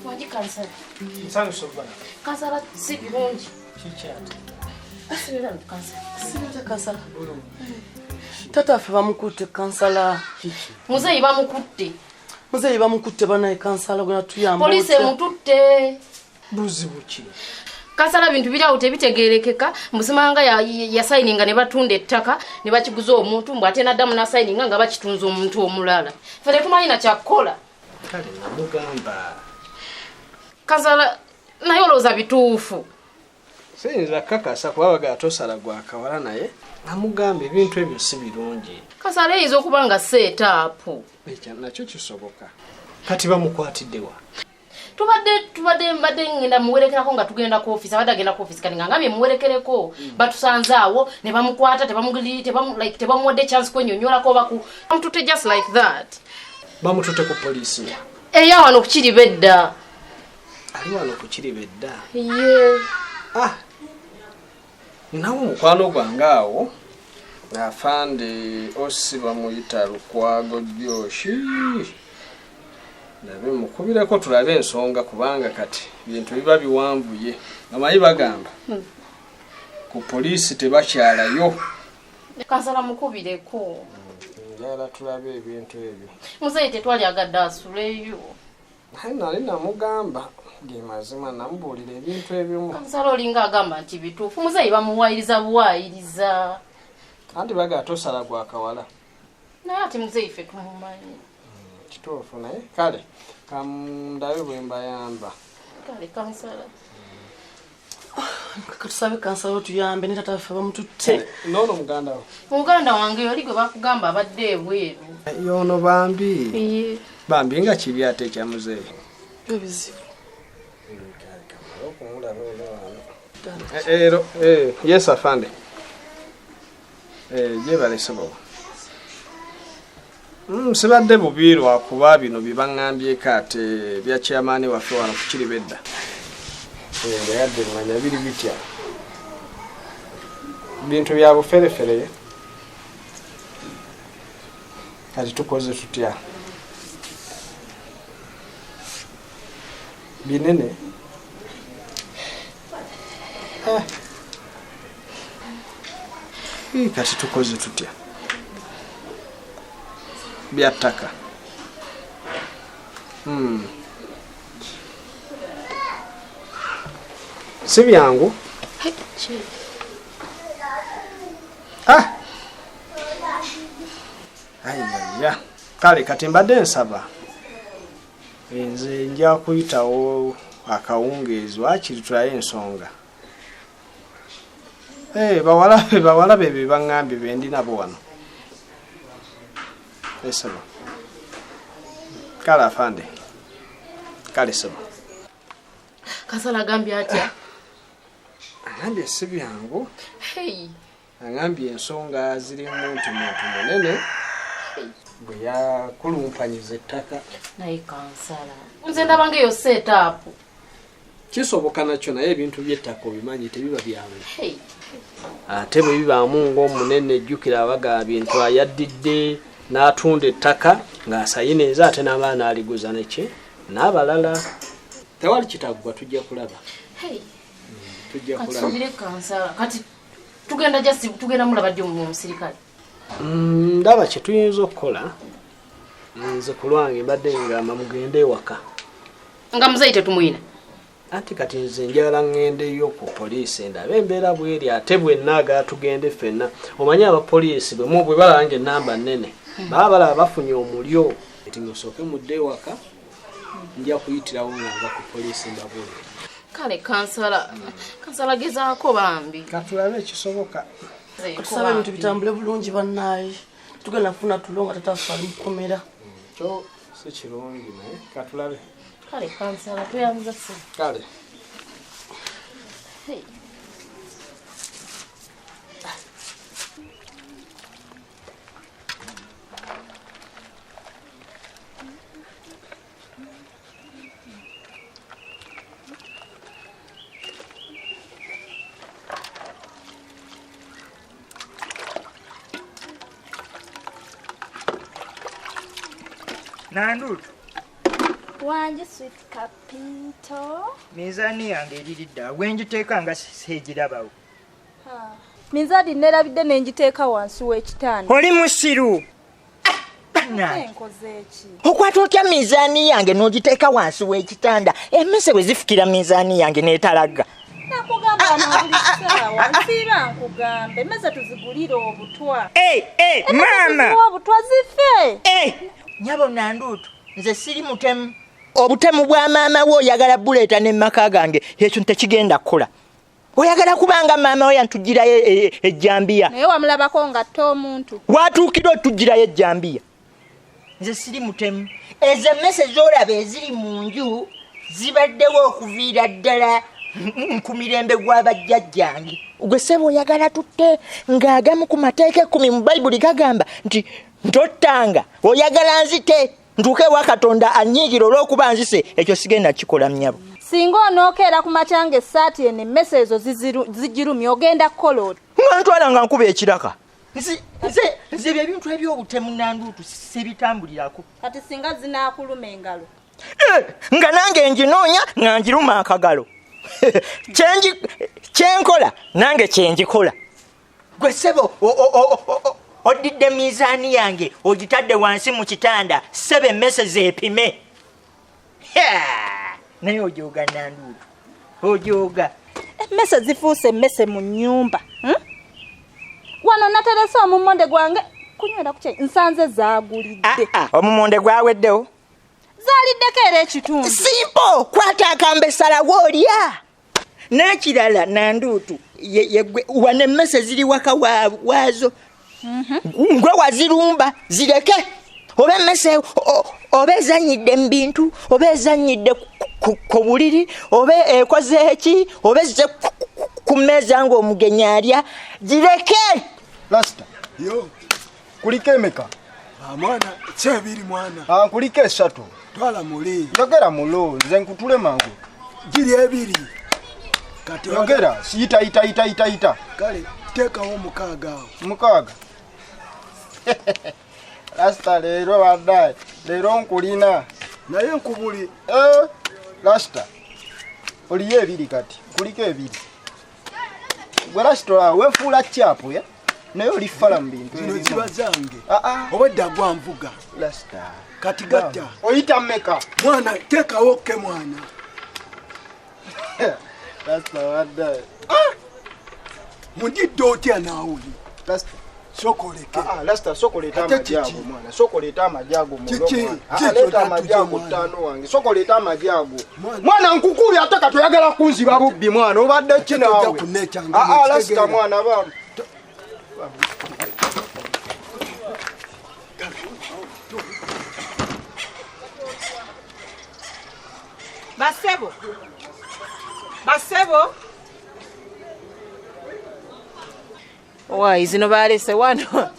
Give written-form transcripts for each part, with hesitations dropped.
Wangi kansala. Nsanyuse okuba nawe. Kansala si birungi. Kiki ate? Sibira kansala. Sibira kansala. Taata waffe bamukutte kansala. Kiki? Muzeeyi bamukutte. Muzeeyi bamukutte banaye kansala gwe natuyamba. Poliisi emututte. Buzibu ki? Kansala bintu biri awo tebitegeerekeka. Musimanga yasayininga ne batunda ettaka ne bakiguza omuntu mbu ate n'addamu n'asayininga nga bakitunza omuntu omulala. Ffe tetumanyi na kyakukola. Kale namugamba. Kansala naye olowooza bituufu. Siyinza kukakasa kuba bagala tosala gwa kawala naye namugamba ebintu ebyo si birungi. Kansala eyinza okuba nga seetaapu. Ekyo nakyo kisoboka. Kati bamukwatidde wa? Tubadde mbadde ngenda muwerekerako nga tugenda ku office, abadde agenda ku office kati nga ngambye muwerekereko. Batusanze awo ne bamukwata, like tebamuwadde chance kwennyonnyolako oba ku bamututte just like that. Bamututte ku poliisi wa? Eya wano ku Kiriba edda. Ali wano ku Kiriba edda? Ye. Ah. Ninawo mukwano gwange awo afande osi bamuyita Lukwago Joshi. Ndabe mukubireko tulabe ensonga kubanga kati bintu biba biwanvuye. Amanyi bagamba ku poliisi tebakyalayo. Kansala mukubireko. Njagala tulabe ebintu ebyo. Muzeeyi tetwalyagadde asuleyo. Naye nali namugamba ge mazima namubuulira ebintu ebimu. Kansala olinga agamba nti bituufu. Muzeeyi bamuwaayiriza buwaayiriza. Anti bagala tosala gwa kawala. Naye ate muzeeyi ffe tumumanyi. Kituufu naye kale kandabe bwe mbayamba. Kale kansala. Katusabe kansala otuyambe ne taata waffe bamututte. N'ono muganda wo. Muganda wange oli gwe bakugamba abadde ebweru. Y'ono bambi. Ye. Bambi nga kibi ate ekya muzeeyi. Ebizibu. Ero, yes afande. Gyebale ssebo. Sibadde bubi lwakuba bino bye baŋŋambyeko ate bya chairman waffe wano ku Kiriba edda. Yadde mmanya biri bitya. Bintu bya buferefere. Kati tukoze tutya? Binene. Kati tukoze tutya? Bya ttaka. Si byangu. Ah! Ayaya. Kale kati mbadde nsaba. Nze nja kuyitawo akawungeezi waakiri tulabe ensonga. Bawala be be baŋŋambye be ndi nabo wano. Ssebo. Kale afande. Kale ssebo. Kansala agambye atya? Agambye si byangu. Hey. Agambye ensonga zirimu nti muntu munene bwe yakulumpanyiza ettaka. Naye kansala, nze ndaba ng'eyo seetaapu. Kisoboka nakyo naye ebintu by'ettaka obimanyi tebiba byangu. Hey. Ate bwe bibaamu ng'omunene jjukira abaga bintu ayaddidde n'atunda ettaka ng'asayiniza ate n'abaana n'aliguza neki n'abalala. Tewali kitaggwa tujja kulaba. Hey. Tujja kulaba. Katusuubire kansala. Kati tugenda just tugenda mulaba ddi omusirikale? Ndaba kye tuyinza okukola. Nze ku lwange mbadde ngamba mugende ewaka. Nga muzeeyi tetumuyina? Anti kati nze njagala ŋŋendeyo ku poliisi ndabe embeera bw'eri ate bwe nnaagala tugende ffenna. Omanyi abapoliisi bwe balaba ng'ennamba nnene, baba balaba bafunye omulyo. Kati musooke mudde ewaka, nja kuyitirawo nga nva ku poliisi mbabuulire. Kale kansala, kansala gezaako bambi. Katulabe ekisoboka. Katusabe ebintu bitambule bulungi bannaaye. Tugenda kufuna tulo nga taata waffe ali mu kkomera. Kyo si kirungi naye katulabe. Kale kansala tweyanza ssebo. Kale. Hey. Nandutu. Wangi sweet Kapito. Minzaani yange eriridda wenjiteeka nga seegirabawo. Minzaani nerabidde nenjiteeka wansi w'ekitanda. Oli musiru. Nkoze ki? Okwata otya minzaani yange n'ogiteeka wansi w'ekitanda? Emmese bwe zifukira minzaani yange n'etalaga. Nakugamba buli ssaawa nsiiba nkugambe emmese tuzigulire obutwa. Maama! Obutwa zife. Nyabo Nandutu, nze siri mutemu. Obutemu bwa maama we oyagala buleeta ne maka gange, ekyo tekigenda kukola. Oyagala kubanga maama we yantugirayo ejjambiya. Naye wamulabako ng'atta omuntu. Watuukira otugirayo ejjambiya. Nze siri mutemu. Ezo emmese z'olaba eziri mu nju zibaddewo okuviira ddala ku mirembe gw'abajjajjange. Gwe ssebo oyagala tutte ng'agamu ku mateeka 10 mu Bayibuli gagamba nti ntottanga, oyagala nzite ntuuke ewa Katonda annyiigira olw'okuba nzise, ekyo sigenda kikola nnyabo. Singa onookeera ku makya ng'essaati eno emmese ezo zigirumye ogenda kukola oti? Nga ntwala nga nkuba ekiraka. Nze ebyo ebintu eby'obutemu Nandutu sibitambulirako. Kati singa zinaakuluma engalo? Nga nange nginoonya nga ngiruma akagalo. Kyenkola nange kyengikola. Gwe ssebo odidde mizaani yange ogitadde wansi mu kitanda, ssebo emmese zeepime. Naye ojooga Nandutu, ojooga. Emmese zifuuse emmese mu nnyumba. Wano naterese omumonde gwange kunywera ku kyayi nsanze zaagulidde. Omumonde gwaweddewo? Zaaliddeko era ekitundu. Simpo, kwata akambe salawo olya. N'ekirala Nandutu, wano emmese ziri waka waazo. Ngwe wazirumba zireke. Oba emmese oba ezannyidde mu bintu, oba ezannyidde ku buliri, oba ekoze eki, oba ezze ku mmeeza ng'omugenyi alya, gireke. Rasta. Yo. Kuliko emeka? Mwana, kyebiri mwana. Kuliko 3. Twala muli. Yogera mulo, nze nkutule mangu. Giri 2. Kati yogera, siyita ita ita ita ita. Kale teekawo 6 awo. 6. Rasta leero baddaye, leero nkulina. Naye nkubuli. Rasta. Oliyo 2 kati, kuliko 2. Gwe Rasta weefuula kyapu ya? Naye oli fala mu bintu. Zino ziba zange. Obwedda gwa nvuga. Rasta. Kati gatta. Oyita mmeka? Mwana teekawo ke mwana. Rasta baddaye. Mundidde otya naawe? Rasta. Sokoleke. Rasta sokoleta amagi ago mwana. Sokoleta amagi ago mulo mwana. Leeta amagi ago 5 wange. Sokoleta amagi ago. Mwana nkukubye ate kati oyagala kunziba bubbi mwana. Obadde ki naawe? Rasta mwana ba. Basebo. Basebo. Wai zino balese wano.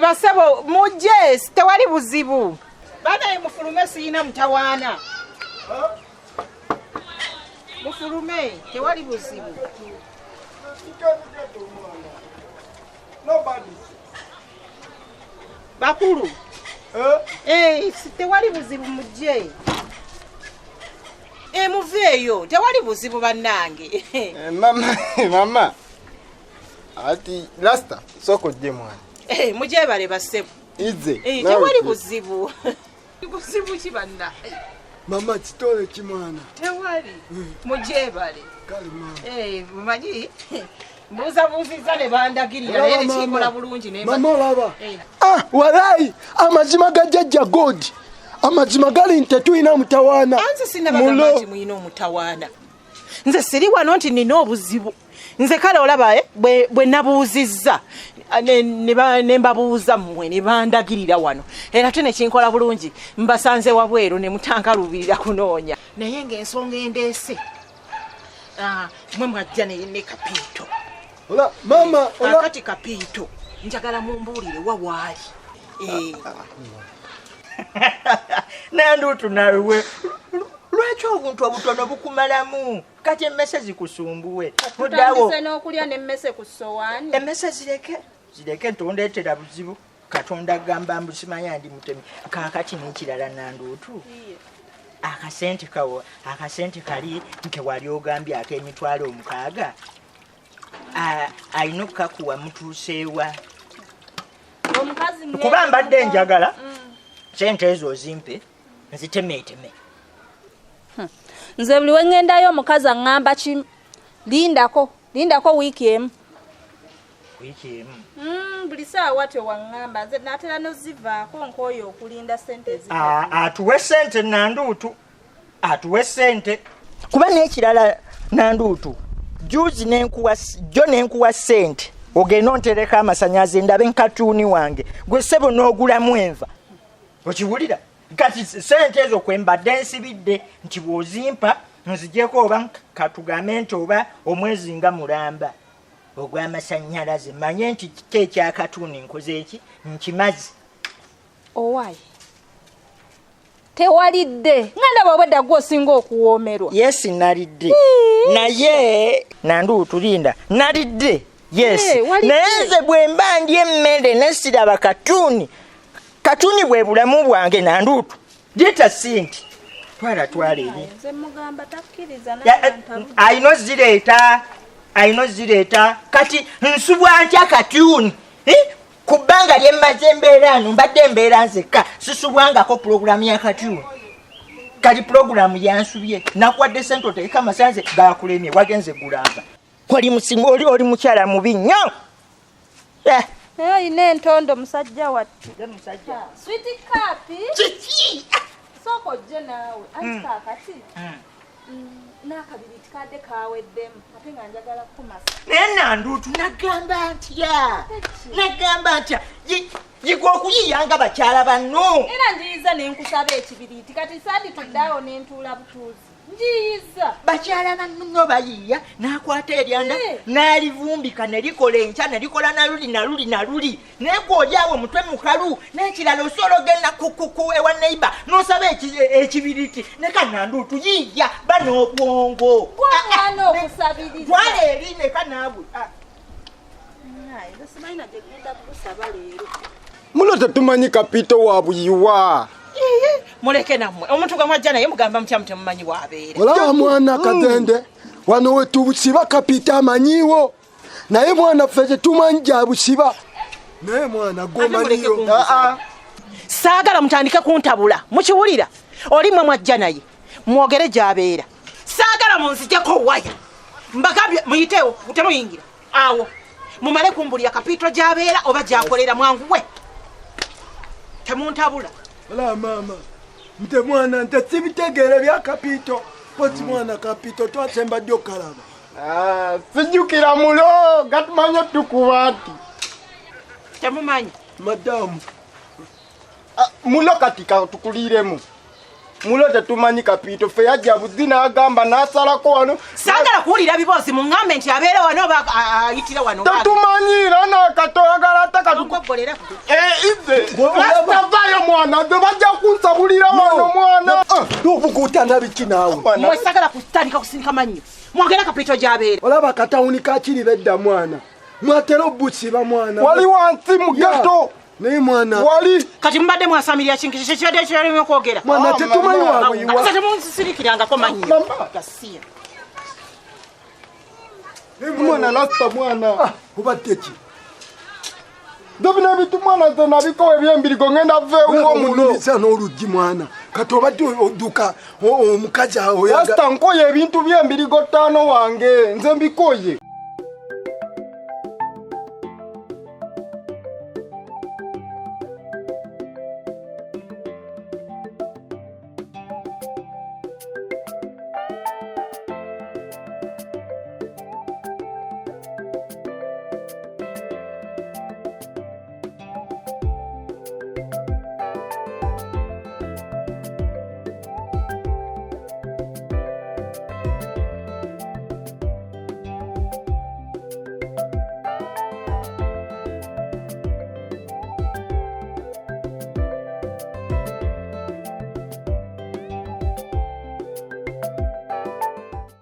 Basebo mujje tewali buzibu. Bana mufulume siyina mutawaana. Mufulume tewali buzibu. Nobody. Bakulu. Tewali buzibu mujje. Muveeyo tewali buzibu bannange. Mama, mama. Ati Rasta soko je mwana. Mujje bale basebo. Ize. Tewali buzibu. Buzibu ki banna? Mama kitole ki mwana. Tewali. Mujje bale. Kale mama. Mumanyi mbuuza buuzizza ne bandagirira naye nekikola bulungi ne mama olaba. Walai amazima ga jjajja God. Amazima gali nti tetulina mutawaana. Anze sinnabagamba nti mulina omutawaana. Nze siri wano nti nina obuzibu. Nze kale olaba bwe nabuuzizza ne mbabuuza mmwe ne bandagirira wano. Era ate nekinkola bulungi mbasanze wabweru ne mutankaluubirira kunoonya. Naye ng'ensonga endeese. Mwe mwajja ne Kapito. Ola mama ola. Kakati Kapito njagala mumbuulire wa waali. Nandutu nawe lwaki obuntu obutono bukumalamu? Kati emmese zikusumbuwe. Tutandise n'okulya n'emmese ku ssowaani. Emmese zireke, zireke ntondeetera buzibu. Katonda agamba mbu simanya ndi mutemi. Kaakati n'ekirala Nandutu. Akasente kawo, akasente kali nke wali ogambye ak'emitwalo 6. Alina okukakuwa mutuuseewa. Kuba mbadde njagala sente ezo ozimpe nzitemeeteme. Nze buli we ŋŋendayo omukazi aŋŋamba ki lindako, lindako wiiki emu. Wiiki emu. Buli ssaawa tewaŋŋamba nze naatera n'ozivaako nkooye okulinda ssente ezi. Atuwe ssente Nandutu, atuwe ssente. Kuba n'ekirala Nandutu, juzi nenkuwa jo nenkuwa ssente ogenda ontereka amasannyalaze ndabe nkatuuni wange gwe ssebo n'ogulamu enva. Okiwulira? Kati ssente ezo kwe mbadde nsibidde nti bw'ozimpa nzigyeko oba katugambe nti oba omwezi nga mulamba ogw'amasannyalaze manye nti kiki ekyakatuuni nkoze eki nkimaze. Owaaye tewalidde nga ndaba obwedda gwe osinga okuwoomerwa. Yes, nalidde naye Nandutu linda nalidde. Yes, naye nze bwe mba ndya emmere ne siraba katuuni. Katuni bwe bulamu bwange Nandutu. Leeta ssente. Twala twala eri. Nze mugamba takkiriza n'abantu. Alina ozireeta, alina ozireeta. Kati nsubwa ntya katuuni? Ku bbanga lye mmaze embeera ano mbadde embeera nzekka sisubwangako pulogulaamu ya katuuni. Kati pulogulaamu yansubye. Nakuwadde ssente oteeka amasanze gaakulemye wagenze gulamba. Oli musimu oli mukyala mubi nnyo. Naye olina entondo musajja wattu. Switi kapi. Kiki? Sooka ojje naawe. Anti kaakati n'akabiriiti kadde kaweddemu ate nga njagala kukumasa. Naye Nandutu nagamba ntya? Nagamba ntya? Yiga okuyiiya nga bakyala banno. Era njiyiza ne nkusaba ekibiriiti kati sanditudde awo ne ntuula butuuzi. Njiyiza. Bakyala banno bayiiya n'akwata eryanda n'alivumbika ne likola enkya ne likola naluli naluli naluli. Naye gwe oli awo mutwe mukalu n'ekirala osobola ogenda ku ewa neighbor n'osaba ekibiriiti ne ka Nandutu yiiya bano obwongo. Gw'omwana okusabiriza. Twala eri ne ka naawe. Nze simanyi na gye ŋŋenda kukusaba leero. Muno tetumanyi kapito wa buyiwa. Muleke nammwe omuntu gwe mwajja naye mugamba mutya mutemumanyi bw'abeera. Olaba mwana Katende wano we tubusiba kapita amanyiwo naye mwana ffe tetumanyi gyabusiba naye mwana gwomanyiyo. Saagala mutandike kuntabula mukiwulira oli mmwe mwajja naye mwogere gy'abeera. Saagala munzijeko waya mbagambye muyiteewo temuyingira awo mumale kumbulira kapito gy'abeera oba gy'akolera mwanguwe temuntabula. Olaba maama nte mwana nte sibitegeere bya kapito pozi mwana kapito twasemba ddi okalaba. Sijjukira mulo gatumanye tukuba nti temumanyi madamu. Mulo kati katukuliremu mulo tetumanyi kapito ffe yajja buzi n'agamba n'asalako wano. Saagala kuwulira biboozi muŋŋambe nti abeera wano oba ayitira wano. Tetumanyi era n'akatoyagala ate katukoggolera. Ize lasitavaayo mwana nze bajja kunsabulira wano mwana. Obukuutana biki naawe? Mmwe saagala kutandika kusindika mannyo mwogere kapito gy'abeera. Olaba akatawuni ka Kiriba edda mwana mwatera obusiba mwana. Wali wansi mu ghetto. Naye mwana wali kati mubadde mwasamirira kintu kikibadde kyalimu okwogera. Mwana tetumanyi wabuyiwa. Ate temunsirikirangako mannyo gasiya. Mwana lasita mwana obadde ki? Nze bino ebintu mwana nze nabikowa ebyembirigo ngenda veewo muno. N'oluggi mwana kati obadde odduka omukazi awo. Lasita nkoye ebintu by'embirigo ttaano wange nze mbikoye.